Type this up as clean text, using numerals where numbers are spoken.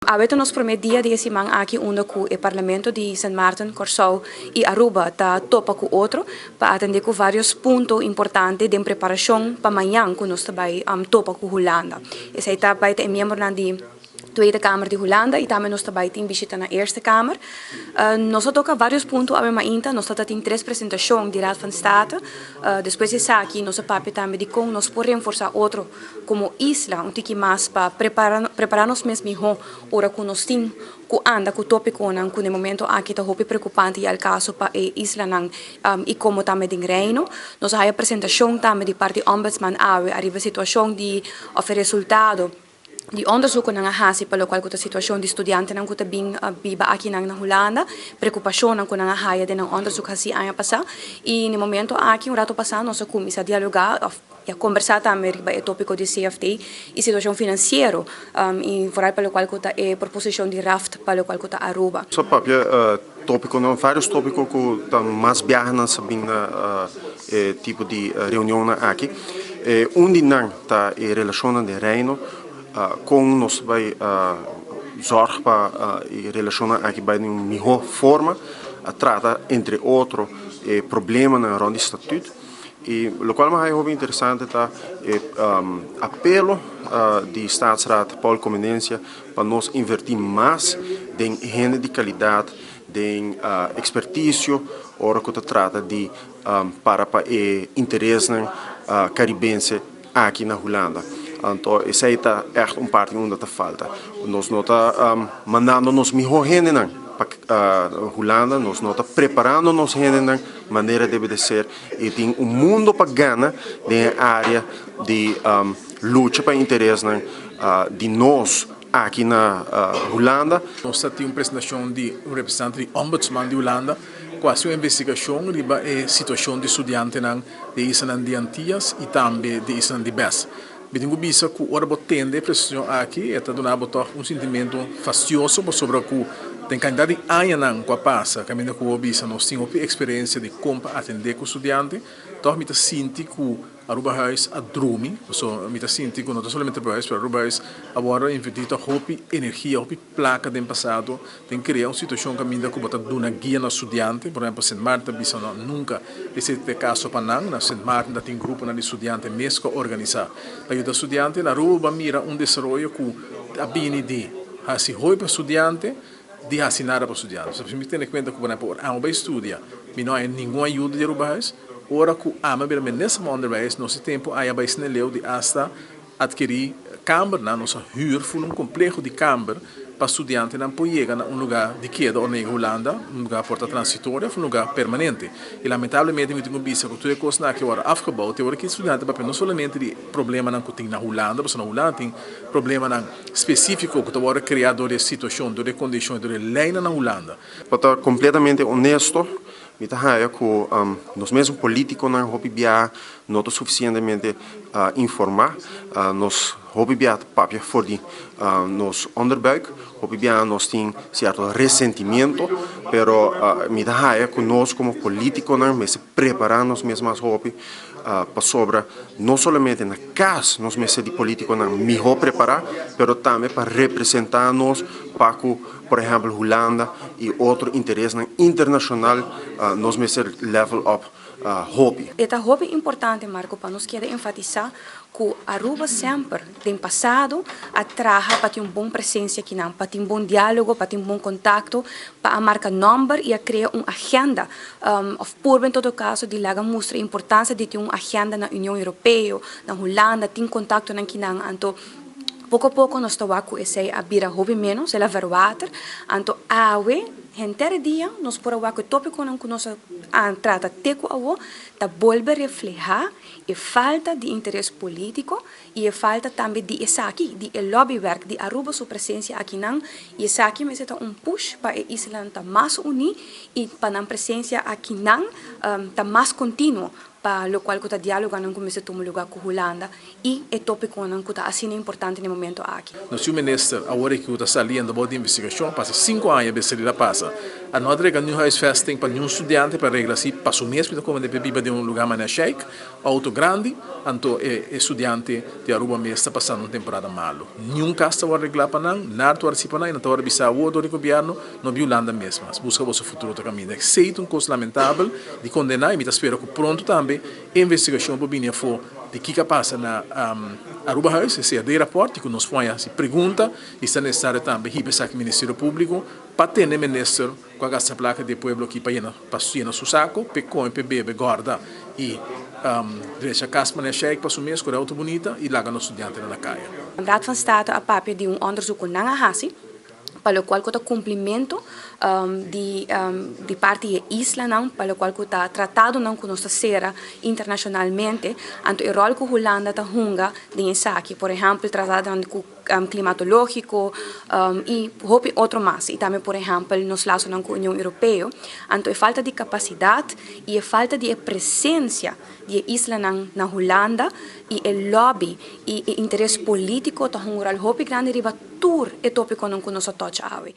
Awe ta nos prome dia di e siman aki unda cu e Parlamento di Sint Maarten, Corsou y Aruba ta topa cu otro pa atende cu varios punto importante den preparacion pa mañan cu nos ta bay topa cu Hulanda. Esey ta bay ta e miembronan di Tweede Kamer di Hulanda y tambe nos ta bay tin bishita na Eerste Kamer. Nos a toca varios punto awe mainta, nos ta ta tin tres presentacion di Raad van State. Despues di esaki nos a papia tambe di con nos por reforsa otro komo isla un tiki mas pa prepará nos mes mihó ora ku nos tin ku anda ku tópikonan ku na e momento aki ta hopi preokupante i al kaso pa e islanan i komo tambe den Reino. Nos a haya presentashon tambe di parti Ombudsman awe ariba e situashon di òf e resultado di onderzoek ku nan a hasi pa lokual ku ta situashon di studiantenan ku ta bin biba akinan na Hulanda, preokupashonnan ku nan a haya den nan onderzoek hasi aña pasá i na e momento aki un rato pasá nos a kuminsá dialogá òf I a kombersá tambe riba e tópiko di CFT i situashon finansiero i foral pa lokual ku ta e proposishon di raft pa lokual ku ta Aruba. Nos a papia tópikonan, vários tópiko ku ta mas biaha nan sa bin na e tipo di reunionnan aki. Un di nan ta e relashonnan den Reino, kon nos ta bai zòrg pa e relashonnan aki bai den un mihó forma. A trata entre otro e problemanan rònt di statüt. I lokual mi a haña hopi interesante ta e apelo di Staatsraad Paul Comenencia pa nos invertí mas den hende di kalidat, den ekspertisio ora ku ta trata di para pa e interesnan karibense aki na Hulanda. Anto esei ta ègt un parti unda ta falta. Nos no ta mandando nos mihó hendenan pa Hulanda, nos no ta preparando nos hendenan manera debe de ser i tin un mundo pa gana den e área di lucha pa interesnan di nos aki na Hulanda. Nos ta tin un presentashon di un representante di Ombudsman di Hulanda ku a hasi un investigashon riba e situashon di studiantenan di e islanan di Antias i tambe di e islanan di Bes. Mi tin ku bisa ku ora bo tende e presentashon aki e ta duna bo tòg un sintimentu fastioso pasobra ku den kantidat di añanan ku a pasa kaminda ku bo bisa nos tin hopi eksperensia di kon pa atendé ku studiante, tòg mi ta sinti ku Arubahuis a drumi, pasobra mi ta sinti ku no ta solamente Arubahuis pero Arubahuis a wòrdu invertí tòg hopi energia, hopi plaka den pasado den krea un situashon kaminda ku bo ta duna guia na studiante. Por ehèmpel Sint Maarten ta bisa no nunka esei ta e kaso pa nan. Na Sint Maarten ta tin gruponan di studiante mes ku a organisá pa yuda studiante. Na Aruba bo a mira un desaroyo ku a bini di hasi hopi pa studiante di hasi nada pa studiante. Pasobra si mi tene kuenta ku por ehèmpel ora amo bai studia mi no haña ningun ayuda di Arubahuis. Ora ku ami a bira minister van Onderwijs, nos e tempu ai a bai sneleu di asta atkerí kambernan, nos a hür ful un kompleho di kamber pa studiantenan por yega na un lugá di keda ora nan yega Hulanda, un lugá por ta transitorio òf un lugá permanente. I lamentablemente mi tin ku bisa ku tur e kosnan aki a wòrdu afgebou te ora ki studiante papia no solamente di problemanan ku tin na Hulanda, pasobra na Hulanda tin problemanan spesífiko ku ta wòrdu kreá dor di e situashon, dor di e kondishon i dor di e leinan na Hulanda. Pa ta kompletamente onesto, Mi ta haya ku nos mesun politikonan hopi bia no ta sufisientemente informá. Nos hopi bia ta papia for di nos onderbuik, hopi bia nos tin sierto resentimiento, pero mi ta haya ku nos komo politikonan mester prepará nos mes mas hopi pasobra no solamente na kas nos mester di politikonan mihó prepará, pero tambe pa representá nos pa ku Por ehempel Hulanda y otro interesnan internacional nos mester level up hopi. E ta hopi importante, Marco, pa nos keda enfatisa cu Aruba semper den pasado a traha pa tin un bon presencia akinan, pa tin bon dialogo, pa tin bon contacto, pa a marca nomber y a crea un agenda, of purba en todo caso di laga mustra e importancia di tin un agenda na Union Europeo, na Hulanda, tin contactonan kinan. Anto Poko poko nos ta wak ku esei a bira hopi ménos, el a verwater. Anto awe, henter e dia, nos por a wak ku e tópikonan ku nos a trata te ku awo ta bolbe reflehá e falta di interes polítiko i e falta tambe di esaki, di e lobbywerk di Aruba su presensia akinan. I esaki mester ta un push pa e islanan ta mas uní i pa nan presensia akinan ta mas kontinuo. Pa lokual ku ta dialoganan ku mester tuma lugá ku Hulanda i e topikonan ku ta asina importante na e momento aki. Nos yu minister awor aki ku ta saliendo bou di investigashon pasa sinku aña bes salida pasa. No a regla ningun huisvesting pa ningun studiante pa regla si pa su mes ta come biba den un lugar manera sheik, auto grandi, anto e studiante di Aruba mes ta pasando un temporada malo. Ningun cas ta regla pa nan, nada ta pa nan, no ta bisa o di gobierno, no bin Hulanda mes, mas busca bo futuro otro caminda. Esey ta un cos lamentabel di condena y mi ta spera cu pronto tambe investigacion por bin afo di kico a pasa na Aruba House, esey ta e rapport cu nos pone si pregunta y ta necesario tambe hiba esaki Ministerio Publico pa tene minister cu a gasta placa di pueblo aki pa yena su saco, pa come, pa bebe, gorda y drecha cas pa sheik pa su mes, cu auto bunita y laga nos studiantenan na caya. Raad van State a papia di un onderzoek cu nan a hasi, pa locual cu ta cumplimento di parti di islanan, pa locual cu ta tratadonan cu nos a sera internacionalmente, anto e rol cu Hulanda ta hunga den esaki, por ehempel, tratado climatologico y hopi otro mas. Y tambe, por ehempel, nos lasonan cu Union Europeo. Anto, e falta di capacidad y e falta di presencia di islanan na Hulanda y e lobby y e interes politico ta un rol hopi grandi riba tur e topiconan cu nos a toca awe.